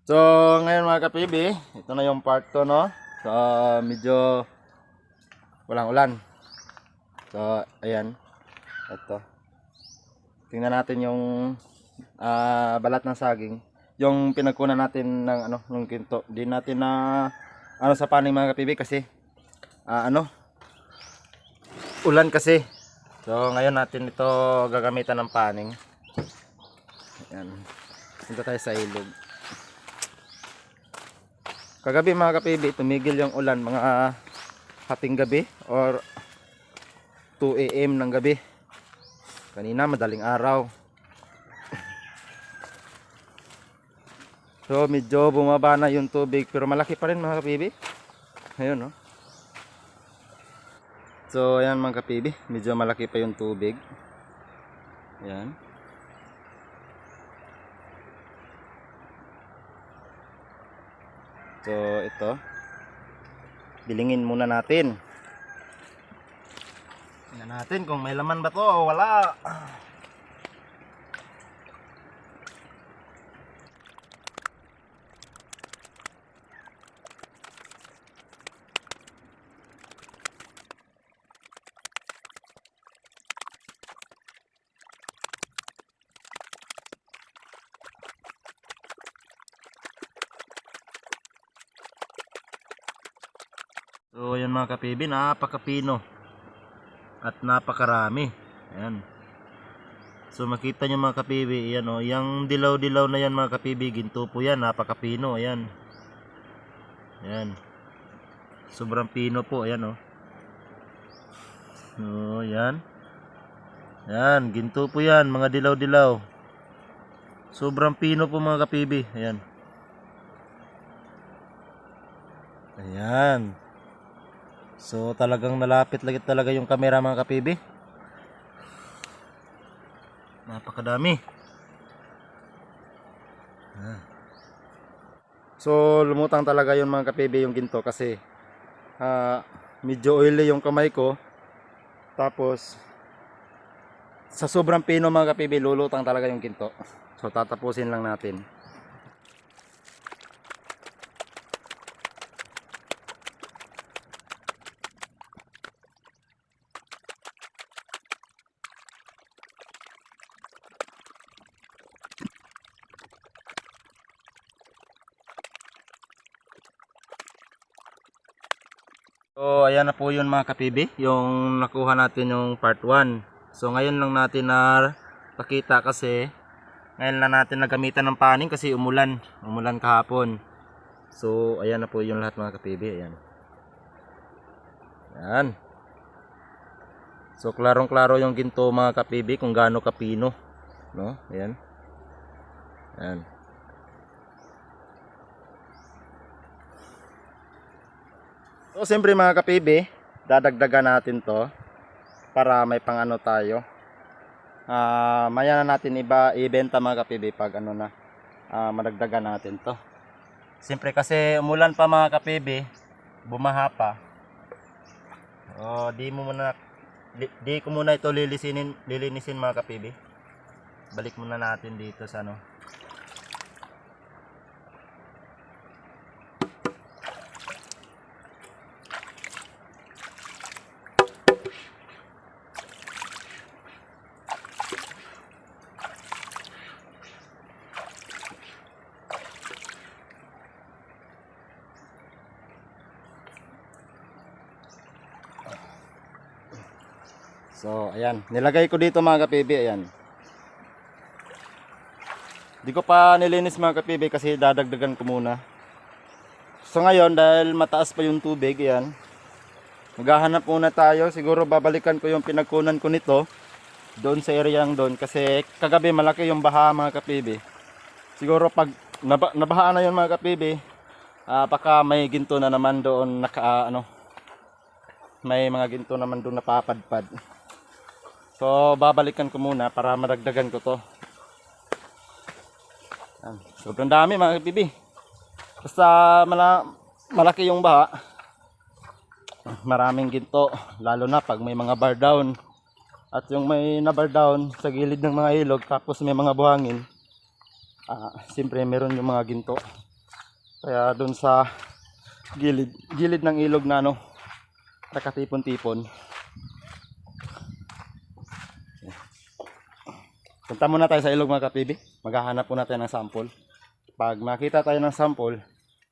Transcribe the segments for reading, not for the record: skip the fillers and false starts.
So ngayon mga ka-PB, ito na yung part 2, no? So medyo walang ulan. So ayan, ito. Tingnan natin yung balat ng saging. Yung pinagkunan natin ng ng ginto. Di natin na sa paning mga ka-PB kasi ulan kasi. So ngayon natin ito gagamitan ng paning. Ayan. Punta tayo sa ilog. Kagabi mga ka-PB, tumigil yung ulan mga hating gabi or 2 AM ng gabi. Kanina madaling araw. So medyo bumaba na yung tubig pero malaki pa rin mga ka-PB. Ayun, no. So ayan mga ka-PB, medyo malaki pa yung tubig. Ayan. So ito, bilingin muna natin. Tingnan natin kung may laman ba to o wala. So ayan mga ka-PB, napakapino at napakarami. Ayan. So makita nyo mga ka-PB, ayan o, yung dilaw-dilaw na yan mga ka-PB, ginto po yan, napakapino. Ayan. Ayan. Sobrang pino po, ayan o. So ayan. Ayan, ginto po yan, mga dilaw-dilaw. Sobrang pino po mga ka-PB. Ayan. Ayan. So talagang nalapit lagi talaga yung camera mga ka-PB. Napakadami. So lumutang talaga yun mga ka-PB yung ginto kasi medyo oily yung kamay ko. Tapos sa sobrang pino mga ka-PB, lulutang talaga yung ginto. So tatapusin lang natin. So ayan na po yun mga ka-PB, yung nakuha natin yung part 1. So ngayon lang natin na pakita kasi ngayon lang natin nagamitan ng paning kasi umulan kahapon. So ayan na po yung lahat mga ka-PB. Ayan. Ayan. So klarong-klaro yung ginto mga ka-PB kung gaano kapino, no? Ayan. Ayan. So siyempre mga ka-PB, dadagdagan natin to para may pang-ano tayo. Maya na natin ibenta mga ka-PB pag madagdagan natin to. Siyempre kasi umulan pa mga ka-PB, bumaha pa. Di ko muna ito lilinisin mga ka-PB. Balik muna natin dito sa So ayan, nilagay ko dito mga ka-PB. Ayan. Di ko pa nilinis mga ka-PB kasi dadagdagan ko muna. So ngayon dahil mataas pa yung tubig, ayan, maghahanap muna tayo. Siguro babalikan ko yung pinagkunan ko nito doon sa areang doon kasi kagabi malaki yung baha mga ka-PB. Siguro pag nabahaan na yun mga ka-PB, baka may ginto na naman doon may mga ginto naman doon napapadpad. So babalikan ko muna para madagdagan ko to. Sobrang dami mga ka-PB. Basta malaki yung baha, maraming ginto, lalo na pag may mga bar down. At yung may na bar down sa gilid ng mga ilog tapos may mga buhangin, siyempre meron yung mga ginto. Kaya doon sa gilid ng ilog na ano, nakatipon-tipon. Punta muna tayo sa ilog mga kapibi. Maghahanap muna tayo ng sample. Pag makita tayo ng sample,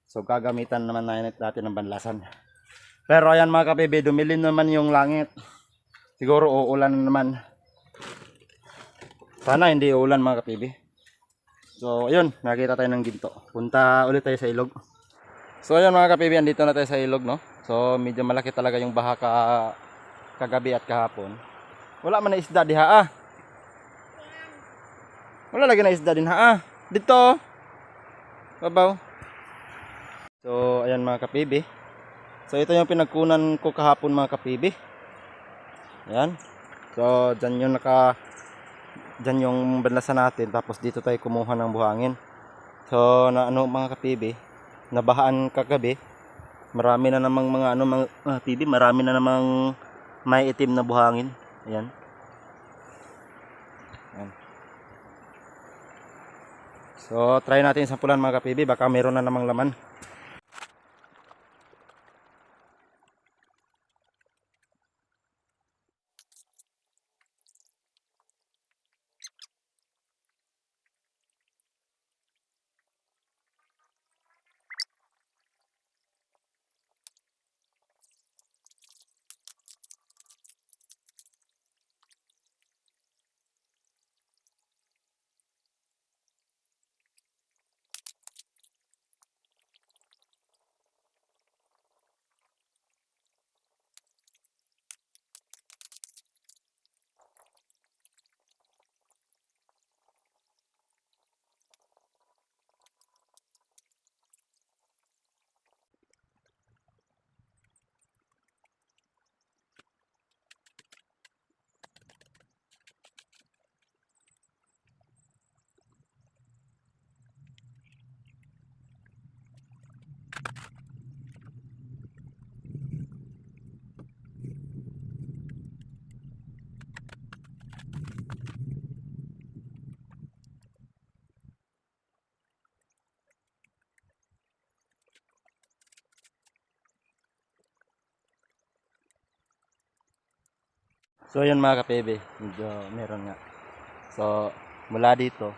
so gagamitan naman natin ng banlasan. Pero ayan mga kapibi, dumilim naman yung langit. Siguro uulan na naman. Sana hindi uulan mga kapibi. So ayun, nakita tayo ng ginto. Punta ulit tayo sa ilog. So ayun mga kapibi, andito na tayo sa ilog, no? So medyo malaki talaga yung baha kagabi at kahapon. Wala man na isda diha ah. Wala lagi na isda din ha. Dito. Babaw. So ayan mga kapibi. So ito yung pinagkunan ko kahapon mga kapibi. Ayan. So dyan yung banlasan natin. Tapos dito tayo kumuha ng buhangin. So na ano mga kapibi, nabahaan kagabi. Marami na namang mga ano mga kapibi, marami na namang may itim na buhangin. Ayan. Ayan. So try natin sampulan mga kapibi, baka meron na namang laman. So yun mga kapibi, medyo meron nga. So mula dito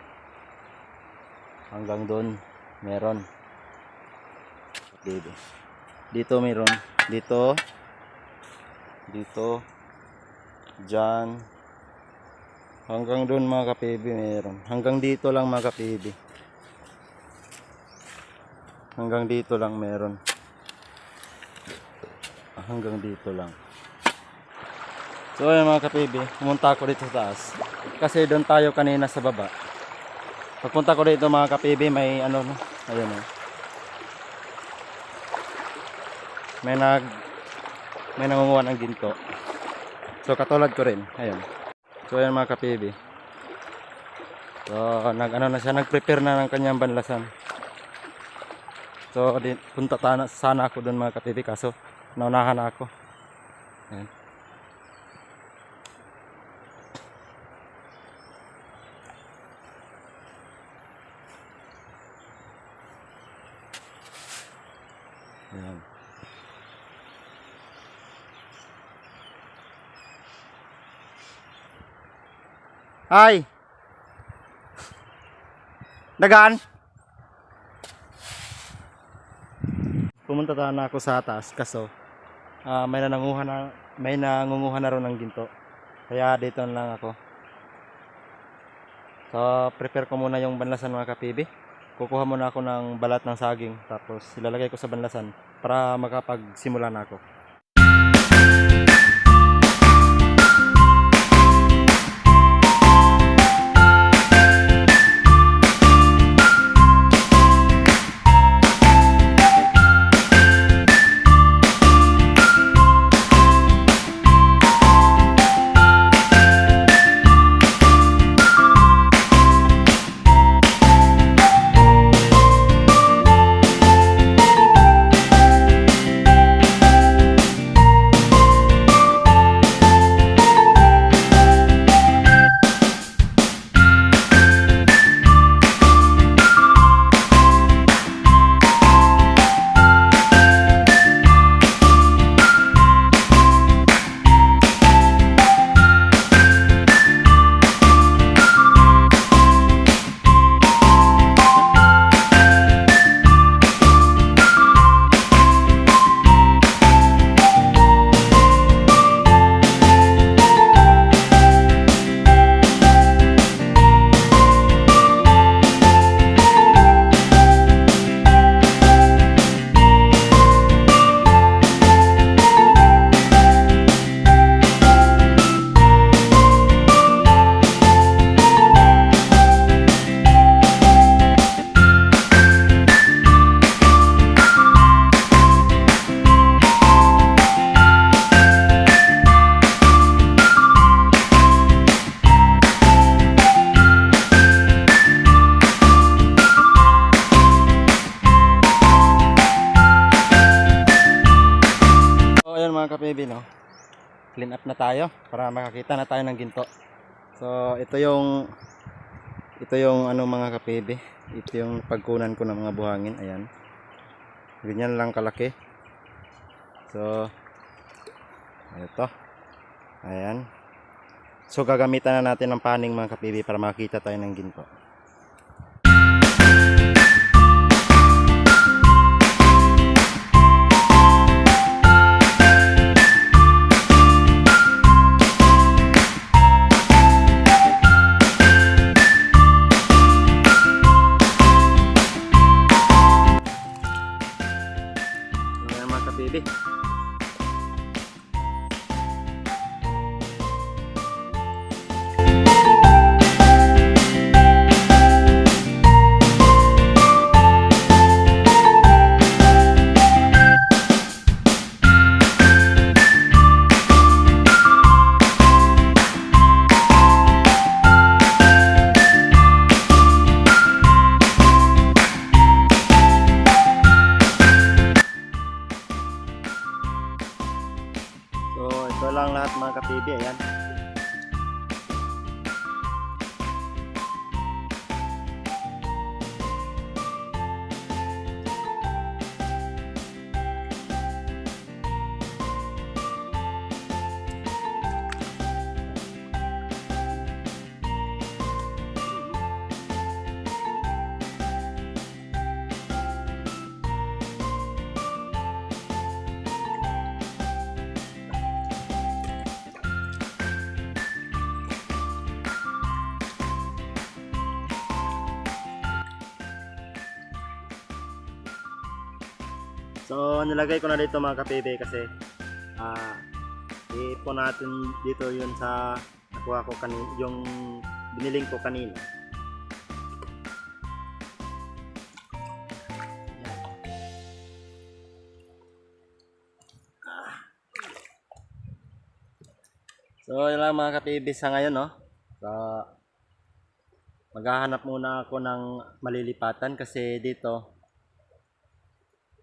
hanggang doon meron. Kapibi. Dito meron, dito, dyan, hanggang doon mga kapibi meron. Hanggang dito lang mga kapibi. Hanggang dito lang meron. Hanggang dito lang. So ayun mga kapibi, pumunta ako dito sa taas. Kasi doon tayo kanina sa baba. Pagpunta ko dito mga kapibi, may ano, ayun oh. May nangunguha ng ginto. So katulad ko rin, ayun. So ayun mga kapibi. So nag-prepare na ng kanyang banlasan. So punta sana ako doon mga kapibi, kaso naunahan ako. Ayun. Ayan. Hi. Dagan. Pumunta na ako sa taas kaso may nangunguha na ron ng ginto. Kaya dito na lang ako. So prepare ko muna yung banlasan mga kapibi. Kukuha muna ako ng balat ng saging tapos ilalagay ko sa banlasan para makapagsimula na ako. mga kapibi, no? Clean up na tayo para makakita na tayo ng ginto. So ito yung ano mga kapibi, ito yung pagkunan ko ng mga buhangin. Ayan, ganyan lang kalaki. So ito, ayan. So gagamitan na natin ng paning mga kapibi para makita tayo ng ginto. Ayan mga kapibi. So ito lang lahat mga kapibi, ayan. So nilagay ko na dito mga kapibi kasi iipon natin dito yun sa nakuha ko kanina, yung biniling ko kanina. So yun lang mga kapibi sa ngayon, no? So maghahanap muna ako ng malilipatan kasi dito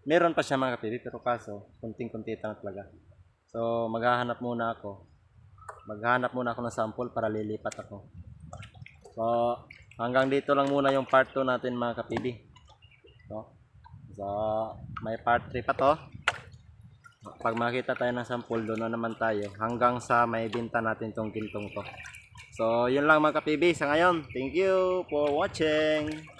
meron pa siya mga kapibi, pero kaso kunting-kunti lang talaga. So maghahanap muna ako ng sample para lilipat ako. So hanggang dito lang muna yung part 2 natin mga kapibi, no? So may part 3 pa to. Pag makita tayo ng sample, doon na naman tayo hanggang sa may binta natin tong gintong to. So yun lang mga kapibi sa ngayon. Thank you for watching.